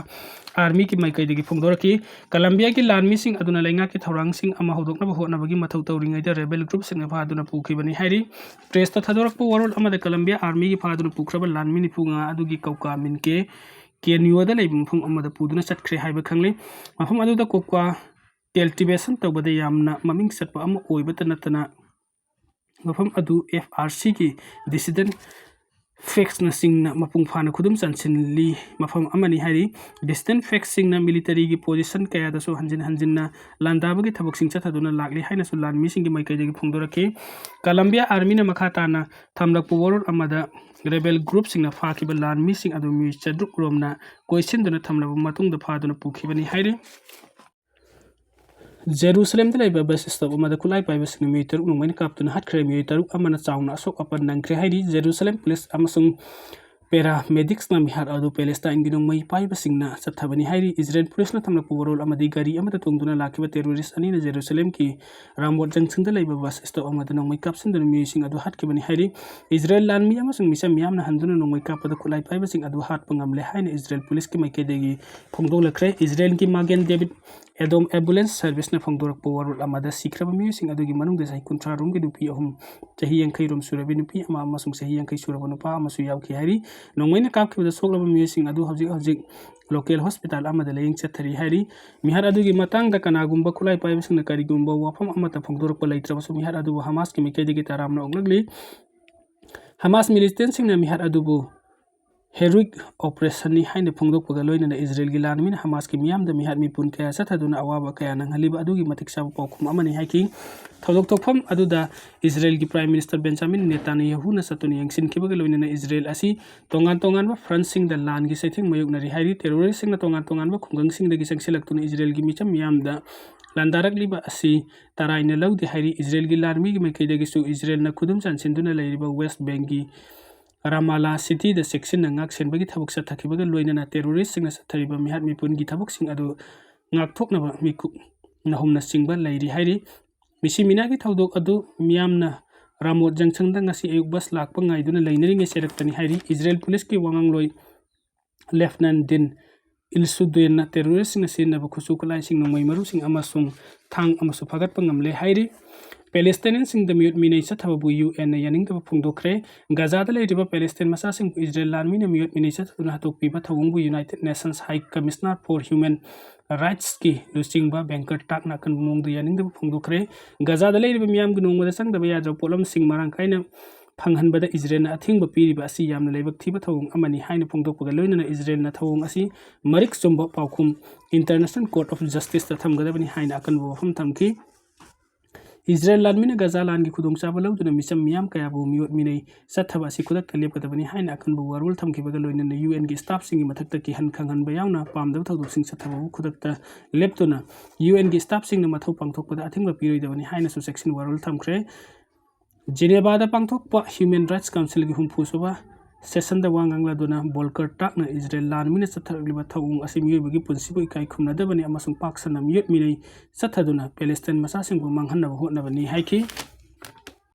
armyꯒꯤ ꯃꯥꯏꯀꯩꯗꯒꯤ ꯐꯣꯡꯗꯣꯔꯛꯈꯤ꯫ ꯀꯂꯝꯕꯤꯌꯥꯒꯤ ꯂꯥꯟꯃꯤꯁꯤꯡ ꯑꯗꯨꯅ ꯂꯩꯉꯥꯛꯀꯤ ꯊꯧꯔꯥꯡꯁꯤꯡ ꯑꯃ ꯍꯧꯗꯣꯛꯅꯕ ꯍꯣꯠꯅꯕꯒꯤ ꯃꯊꯧ ꯇꯧꯔꯤꯉꯩꯗ rebel groupꯁꯤꯡꯅ ꯐꯥꯗꯨꯅ ꯄꯨꯈꯤꯕꯅꯤ ꯍꯥꯏꯔꯤ꯫ Pressꯇ ꯊꯥꯗꯣꯔꯛꯄ ꯋꯥꯔꯣꯜ ꯑꯃꯗ ꯀꯂꯝꯕꯤꯌꯥ armyꯒꯤ ꯐꯥꯗꯨꯅ ꯄꯨꯈ꯭ꯔꯕ ꯂꯥꯟꯃꯤ ꯅꯤꯐꯨ ꯃꯉꯥ ꯑꯗꯨꯒꯤ ꯀꯧꯀꯥ ꯃꯤꯟꯀꯦ ꯀꯦꯅꯤꯌꯣꯗ ꯂꯩꯕ ꯃꯐꯝ ꯑꯃꯗ ꯄꯨꯗꯨꯅ ꯆꯠꯈ꯭ꯔꯦ ꯍꯥꯏꯕ ꯈꯪꯂꯦ꯫ ꯃꯐꯝ ꯑꯗꯨꯗ coca cultivation ꯇꯧꯕꯗ ꯌꯥꯝꯅ ꯃꯃꯤꯡ ꯆꯠꯄ ꯑꯃ ꯑꯣꯏꯕꯇ ꯅꯠꯇꯅ ꯃꯐꯝ ꯑꯗꯨ FRCꯒꯤ dissident factsꯅꯆꯤꯡꯅ ꯃꯄꯨꯡ ꯐꯥꯅ ꯈꯨꯗꯨꯝ ꯆꯟꯁꯤꯜꯂꯤ ꯃꯐꯝ ꯑꯃꯅꯤ ꯍꯥꯏꯔꯤ꯫ Dissident factsꯁꯤꯡꯅ militaryꯒꯤ position ꯀꯌꯥꯗꯁꯨ ꯍꯟꯖꯤꯟ ꯍꯟꯖꯤꯟꯅ ꯂꯥꯟꯗꯥꯕꯒꯤ ꯊꯕꯛꯁꯤꯡ ꯆꯠꯊꯗꯨꯅ ꯂꯥꯛꯂꯤ ꯍꯥꯏꯅꯁꯨ ꯂꯥꯟꯃꯤꯁꯤꯡꯒꯤ ꯃꯥꯏꯀꯩꯗꯒꯤ ꯐꯣꯡꯗꯣꯔꯛꯈꯤ꯫ ꯀꯂꯝꯕꯤꯌꯥ armyꯅ ꯃꯈꯥ ꯇꯥꯅ ꯊꯝꯂꯛꯄ ꯋꯥꯔꯣꯜ ꯑꯃꯗ rebel groupꯁꯤꯡꯅ ꯐꯥꯈꯤꯕ ꯂꯥꯟꯃꯤꯁꯤꯡ ꯑꯗꯨ ꯃꯤꯑꯣꯏ ꯆꯥꯇ꯭ꯔꯨꯛ ꯔꯣꯝꯅ ꯀꯣꯏꯁꯤꯟꯗꯨꯅ ꯊꯝꯂꯕ ꯃꯇꯨꯡꯗ ꯐꯥꯗꯨꯅ ꯄꯨꯈꯤꯕꯅꯤ ꯍꯥꯏꯔꯤ꯫ ꯖꯦꯔꯨꯁꯂꯦꯝꯗ ꯂꯩꯕ bus stop ꯑꯃꯗ ꯈꯨꯠꯂꯥꯏ ꯄꯥꯏꯕꯁꯤꯡꯅ ꯃꯤꯑꯣꯏ ꯇꯔꯨꯛ ꯅꯣꯡꯃꯩꯅ ꯀꯥꯞꯇꯨꯅ ꯍꯥꯠꯈ꯭ꯔꯦ꯫ ꯃꯤꯑꯣꯏ ꯇꯔꯨꯛ ꯑꯃꯅ ꯆꯥꯎꯅ ꯑꯁꯣꯛ ꯑꯄꯟ ꯅꯪꯈ꯭ꯔꯦ ꯍꯥꯏꯔꯤ꯫ ꯖꯦꯔꯨꯁꯂꯦꯝ ꯄꯨꯂꯤꯁ ꯑꯃꯁꯨꯡ ꯄꯦꯔꯥꯃꯦꯗꯤꯛꯁꯅ ꯃꯤꯍꯥꯠ ꯑꯗꯨ ꯄꯦꯂꯦꯁꯇꯥꯏꯟꯒꯤ ꯅꯣꯡꯃꯩ ꯄꯥꯏꯕꯁꯤꯡꯅ ꯆꯠꯊꯕꯅꯤ ꯍꯥꯏꯔꯤ꯫ ꯏꯖꯔꯦꯜ ꯄꯨꯂꯤꯁꯅ ꯊꯝꯂꯛꯄ ꯋꯥꯔꯣꯜ ꯑꯃꯗꯤ ꯒꯥꯔꯤ ꯑꯃꯗ ꯇꯣꯡꯗꯨꯅ ꯂꯥꯛꯈꯤꯕ ꯇꯦꯔꯣꯔꯤꯁ ꯑꯅꯤꯅ ꯖꯦꯔꯨꯁꯂꯦꯝꯒꯤ ꯔꯥꯝꯋꯠ ꯖꯪꯁꯟꯗ ꯂꯩꯕ ꯕꯁ ꯁ꯭ꯇꯣꯞ ꯑꯃꯗ ꯅꯣꯡꯃꯩ ꯀꯥꯞꯁꯤꯟꯗꯨꯅ ꯃꯤꯑꯣꯏꯁꯤꯡ ꯑꯗꯨ ꯍꯥꯠꯈꯤꯕꯅꯤ ꯍꯥꯏꯔꯤ꯫ ꯏꯖꯔꯦꯜ ꯂꯥꯟꯃꯤ ꯑꯃꯁꯨꯡ ꯃꯤꯆꯝ ꯃꯤꯌꯥꯝꯅ ꯍꯟꯗꯨꯅ ꯅꯣꯡꯃꯩ ꯀꯥꯞꯄꯗ ꯈꯨꯠꯂꯥꯏ ꯄꯥꯏꯕꯁꯤꯡ ꯑꯗꯨ ꯍꯥꯠꯄ ꯉꯝꯂꯦ ꯍꯥꯏꯅ ꯏꯖꯔꯦꯜ ꯄꯨꯂꯤꯁꯀꯤ ꯃꯥꯏꯀꯩꯗꯒꯤ ꯐꯣꯡꯗꯣꯛꯂꯛꯈ꯭ꯔꯦ꯫ ꯏꯖꯔꯦꯜꯒꯤ ꯃꯥꯒꯦꯟ ꯗꯦꯕꯤꯠ ꯑꯦꯗꯣꯝ ꯑꯦꯝꯕꯨꯂꯦꯟꯁ ꯁꯔꯚꯤꯁꯅ ꯐꯣꯡꯗꯣꯔꯛꯄ ꯋꯥꯔꯣꯜ ꯑꯃꯗ ꯁꯤꯈ꯭ꯔꯕ ꯃꯤꯑꯣꯏꯁꯤꯡ ꯑꯗꯨꯒꯤ ꯃꯅꯨꯡꯗ ꯆꯍꯤ ꯀꯨꯟꯊ꯭ꯔꯥ ꯔꯣꯝꯒꯤ ꯅꯨꯄꯤ ꯑꯍꯨꯝ, ꯆꯍꯤ ꯌꯥꯡꯈꯩ ꯔꯣꯝ ꯁꯨꯔꯕꯤ ꯅꯨꯄꯤ ꯑꯃ ꯑꯃꯁꯨꯡ ꯆꯍꯤ ꯌꯥꯡꯈꯩ ꯁꯨꯔꯕ ꯅꯨꯄꯥ ꯑꯃꯁꯨ ꯌꯥꯎꯈꯤ ꯍꯥꯏꯔꯤ꯫ ꯅꯣꯡꯃꯩꯅ ꯀꯥꯞꯈꯤꯕꯗ ꯁꯣꯛꯂꯕ ꯃꯤꯑꯣꯏꯁꯤꯡ ꯑꯗꯨ ꯍꯧꯖꯤꯛ ꯍꯧꯖꯤꯛ ꯂꯣꯀꯦꯜ ꯍꯣꯁꯄꯤꯇꯥꯜ ꯑꯃꯗ ꯂꯥꯌꯦꯡ ꯆꯠꯊꯔꯤ ꯍꯥꯏꯔꯤ꯫ ꯃꯤꯍꯥꯠ ꯑꯗꯨꯒꯤ ꯃꯇꯥꯡꯗ ꯀꯅꯥꯒꯨꯝꯕ ꯈꯨꯠꯂꯥꯏ ꯄꯥꯏꯕꯁꯤꯡꯅ ꯀꯔꯤꯒꯨꯝꯕ ꯋꯥꯐꯝ ꯑꯃꯠꯇ ꯐꯣꯡꯗꯣꯔꯛꯄ ꯂꯩꯇ꯭ꯔꯕꯁꯨ, ꯃꯤꯍꯥꯠ ꯑꯗꯨꯕꯨ ꯍꯃꯥꯁꯀꯤ ꯃꯥꯏꯀꯩꯗꯒꯤ ꯇꯔꯥꯝꯅ ꯑꯣꯛꯂꯛꯂꯤ꯫ ꯍꯃꯥꯁ ꯃꯤꯂꯤꯇꯦꯟꯁꯤꯡꯅ ꯃꯤꯍꯥꯠ ꯑꯗꯨꯕꯨ ꯍꯦꯔꯣꯏꯛ ꯑꯣꯄꯔꯦꯁꯟꯅꯤ ꯍꯥꯏꯅ ꯐꯣꯡꯗꯣꯛꯄꯒ ꯂꯣꯏꯅꯅ ꯏꯖꯔꯦꯜꯒꯤ ꯂꯥꯟꯃꯤꯅ ꯍꯃꯥꯁꯀꯤ ꯃꯤꯌꯥꯝꯗ ꯃꯤꯍꯥꯠ ꯃꯤꯄꯨꯟ ꯀꯌꯥ ꯆꯠꯊꯗꯨꯅ ꯑꯋꯥꯕ ꯀꯌꯥ ꯅꯪꯍꯜꯂꯤꯕ ꯑꯗꯨꯒꯤ ꯃꯇꯤꯛ ꯆꯥꯕ ꯄꯥꯎꯈꯨꯝ ꯑꯃꯅꯤ ꯍꯥꯏꯈꯤ꯫ ꯊꯧꯗꯣꯛ ꯊꯣꯛꯐꯝ ꯑꯗꯨꯗ ꯏꯖꯔꯦꯜꯒꯤ ꯄ꯭ꯔꯥꯏꯝ ꯃꯤꯅꯤꯁꯇꯔ ꯕꯦꯟꯖꯥꯃꯤꯟ ꯅꯦꯇꯥꯟꯌꯥꯍꯨꯅ ꯆꯠꯇꯨꯅ ꯌꯦꯡꯁꯤꯟꯈꯤꯕꯒ ꯂꯣꯏꯅꯅ ꯏꯖꯔꯦꯜ ꯑꯁꯤ ꯇꯣꯉꯥꯟ ꯇꯣꯉꯥꯟꯕ ꯐ꯭ꯔꯟꯠꯁꯤꯡꯗ ꯂꯥꯟꯒꯤ ꯆꯩꯊꯦꯡ ꯃꯥꯌꯣꯛꯅꯔꯤ ꯍꯥꯏꯔꯤ꯫ ꯇꯦꯔꯣꯔꯤꯁꯁꯤꯡꯅ ꯇꯣꯉꯥꯟ ꯇꯣꯉꯥꯟꯕ ꯈꯨꯡꯒꯪꯁꯤꯡꯗꯒꯤ ꯆꯪꯁꯤꯜꯂꯛꯇꯨꯅ ꯏꯖꯔꯦꯜꯒꯤ ꯃꯤꯆꯝ ꯃꯤꯌꯥꯝꯗ ꯂꯥꯟꯗꯥꯔꯛꯂꯤꯕ ꯑꯁꯤ ꯇꯔꯥꯏꯅ ꯂꯧꯗꯦ ꯍꯥꯏꯔꯤ꯫ ꯏꯖꯔꯦꯜꯒꯤ ꯂꯥꯟꯃꯤꯒꯤ ꯃꯥꯏꯀꯩꯗꯒꯤꯁꯨ ꯏꯖꯔꯦꯜꯅ ꯈꯨꯗꯨꯝ ꯆꯟꯁꯤꯟꯗꯨꯅ ꯂꯩꯔꯤꯕ ꯋꯦꯁ ꯕꯦꯡꯒꯤ ꯔꯥꯃꯥꯂꯥ ꯁꯤꯇꯤꯗ ꯆꯦꯛꯁꯤꯟꯅ ꯉꯥꯛ ꯁꯦꯟꯕꯒꯤ ꯊꯕꯛ ꯆꯠꯊꯈꯤꯕꯒ ꯂꯣꯏꯅꯅ ꯇꯦꯔꯣꯔꯤꯁꯁꯤꯡꯅ ꯆꯠꯊꯔꯤꯕ ꯃꯤꯍꯥꯠ ꯃꯤꯄꯨꯟꯒꯤ ꯊꯕꯛꯁꯤꯡ ꯑꯗꯨ ꯉꯥꯛꯊꯣꯛꯅꯕ ꯃꯤꯀꯨꯞ ꯅꯍꯨꯝꯅꯆꯤꯡꯕ ꯂꯩꯔꯤ ꯍꯥꯏꯔꯤ꯫ ꯃꯤꯁꯤ ꯃꯤꯅꯥꯒꯤ ꯊꯧꯗꯣꯛ ꯑꯗꯨ ꯃꯤꯌꯥꯝꯅ ꯔꯥꯃꯣꯠ ꯖꯪꯁꯟꯗ ꯉꯁꯤ ꯑꯌꯨꯛ ꯕꯁ ꯂꯥꯛꯄ ꯉꯥꯏꯗꯨꯅ ꯂꯩꯅꯔꯤꯉꯩ ꯆꯦꯜꯂꯛꯄꯅꯤ ꯍꯥꯏꯔꯤ꯫ ꯏꯖꯔꯦꯜ ꯄꯨꯂꯤꯁꯀꯤ ꯋꯥꯉꯥꯡꯂꯣꯏ ꯂꯦꯐꯅꯦꯟ ꯗꯤꯟ ꯏꯜꯁꯨꯗꯦꯟꯅ ꯇꯦꯔꯣꯔꯤꯁꯁꯤꯡꯅ ꯁꯤꯖꯤꯟꯅꯕ ꯈꯨꯠꯁꯨ ꯈꯨꯠꯂꯥꯏꯁꯤꯡ, ꯅꯣꯡꯃꯩ ꯃꯔꯨꯁꯤꯡ ꯑꯃꯁꯨꯡ ꯊꯥꯡ ꯑꯃꯁꯨ ꯐꯥꯒꯠꯄ ꯉꯝꯂꯦ ꯍꯥꯏꯔꯤ꯫ ꯄꯦꯂꯦꯁꯇꯥꯏꯅꯤꯌꯟꯁꯤꯡꯗ ꯃꯤꯑꯣꯠ ꯃꯤꯅꯩ ꯆꯠꯊꯕꯕꯨ ꯌꯨ ꯑꯦꯟꯅ ꯌꯥꯅꯤꯡꯗꯕ ꯐꯣꯡꯗꯣꯛꯈ꯭ꯔꯦ꯫ ꯒꯥꯖꯥꯗ ꯂꯩꯔꯤꯕ ꯄꯦꯂꯦꯁꯇꯥꯏꯟ ꯃꯆꯥꯁꯤꯡꯕꯨ ꯏꯖꯔꯦꯜ ꯂꯥꯟꯃꯤꯅ ꯃꯤꯑꯣꯠ ꯃꯤꯅꯩ ꯆꯠꯊꯗꯨꯅ ꯍꯥꯠꯇꯣꯛꯄꯤꯕ ꯊꯧꯑꯣꯡꯕꯨ ꯌꯨꯅꯥꯏꯇꯦꯗ ꯅꯦꯁꯟꯁ ꯍꯥꯏ ꯀꯃꯤꯁꯅꯔ ꯐꯣꯔ ꯍ꯭ꯌꯨꯃꯦꯟ ꯔꯥꯏꯠꯁꯀꯤ ꯂꯨꯆꯤꯡꯕ ꯕꯦꯡꯀꯔ ꯇꯥꯛꯅ ꯑꯀꯟꯕ ꯃꯑꯣꯡꯗ ꯌꯥꯅꯤꯡꯗꯕ ꯐꯣꯡꯗꯣꯛꯈ꯭ꯔꯦ꯫ ꯒꯥꯖꯥꯗ ꯂꯩꯔꯤꯕ ꯃꯤꯌꯥꯝꯒꯤ ꯅꯣꯡꯃꯗ ꯆꯪꯗꯕ ꯌꯥꯗ꯭ꯔꯕ ꯄꯣꯠꯂꯝꯁꯤꯡ ꯃꯔꯥꯡ ꯀꯥꯏꯅ ꯐꯪꯍꯟꯕꯗ ꯏꯖꯔꯦꯜꯅ ꯑꯊꯤꯡꯕ ꯄꯤꯔꯤꯕ ꯑꯁꯤ ꯌꯥꯝꯅ ꯂꯥꯏꯕꯛ ꯊꯤꯕ ꯊꯧꯑꯣꯡ ꯑꯃꯅꯤ ꯍꯥꯏꯅ ꯐꯣꯡꯗꯣꯛꯄꯒ ꯂꯣꯏꯅꯅ ꯏꯖꯔꯦꯜꯅ ꯊꯧꯑꯣꯡ ꯑꯁꯤ ꯃꯔꯤꯛ ꯆꯨꯝꯕ ꯄꯥꯎꯈꯨꯝ International Court of Justiceꯇ ꯊꯝꯒꯗꯕꯅꯤ ꯍꯥꯏꯅ ꯑꯀꯟꯕ ꯋꯥꯐꯝ ꯊꯝꯈꯤ꯫ ꯏꯖꯔꯦꯜ ꯂꯥꯟꯃꯤꯅ ꯒꯥꯖꯥ ꯂꯥꯟꯒꯤ ꯈꯨꯗꯣꯡꯆꯥꯕ ꯂꯧꯗꯨꯅ ꯃꯤꯆꯝ ꯃꯤꯌꯥꯝ ꯀꯌꯥꯕꯨ ꯃꯤꯑꯣꯠ ꯃꯤꯅꯩ ꯆꯠꯊꯕ ꯑꯁꯤ ꯈꯨꯗꯛꯇ ꯂꯦꯞꯀꯗꯕꯅꯤ ꯍꯥꯏꯅ ꯑꯀꯟꯕ ꯋꯥꯔꯣꯜ ꯊꯝꯈꯤꯕꯒ ꯂꯣꯏꯅꯅ ꯌꯨ ꯑꯦꯟꯒꯤ ꯁ꯭ꯇꯥꯐꯁꯤꯡꯒꯤ ꯃꯊꯛꯇ ꯀꯤꯍꯟ ꯈꯪꯍꯟꯕ ꯌꯥꯎꯅ ꯄꯥꯝꯗꯕ ꯊꯧꯗꯣꯛꯁꯤꯡ ꯆꯠꯊꯕꯕꯨ ꯈꯨꯗꯛꯇ ꯂꯦꯞꯇꯨꯅ ꯌꯨ ꯑꯦꯟꯒꯤ ꯁ꯭ꯇꯥꯐꯁꯤꯡꯅ ꯃꯊꯧ ꯄꯥꯡꯊꯣꯛꯄꯗ ꯑꯊꯤꯡꯕ ꯄꯤꯔꯣꯏꯗꯕꯅꯤ ꯍꯥꯏꯅꯁꯨ ꯆꯦꯛꯁꯤꯟ ꯋꯥꯔꯣꯜ ꯊꯝꯈ꯭ꯔꯦ꯫ ꯖꯤꯅꯦꯕꯥꯗ ꯄꯥꯡꯊꯣꯛꯄ ꯍ꯭ꯌꯨꯃꯦꯟ ꯔꯥꯏꯠꯁ ꯀꯥꯎꯟꯁꯤꯜꯒꯤ ꯍꯨꯝꯐꯨ ꯁꯨꯕ ꯁꯦꯁꯟꯗ ꯋꯥ ꯉꯥꯡꯂꯗꯨꯅ ꯚꯣꯜꯀꯔ ꯇꯥꯛꯅ ꯏꯖꯔꯦꯜ ꯂꯥꯟꯃꯤꯅ ꯆꯠꯊꯔꯛꯂꯤꯕ ꯊꯧꯑꯣꯡ ꯑꯁꯤ ꯃꯤꯑꯣꯏꯕꯒꯤ ꯄꯨꯟꯁꯤꯕꯨ ꯏꯀꯥꯏ ꯈꯨꯝꯅꯗꯕꯅꯤ ꯑꯃꯁꯨꯡ ꯄꯥꯛ ꯁꯟꯅ ꯃꯤꯑꯣꯠ ꯃꯤꯅꯩ ꯆꯠꯊꯗꯨꯅ ꯄꯦꯂꯦꯁꯇꯥꯏꯟ ꯃꯆꯥꯁꯤꯡꯕꯨ ꯃꯥꯡꯍꯟꯅꯕ ꯍꯣꯠꯅꯕꯅꯤ ꯍꯥꯏꯈꯤ꯫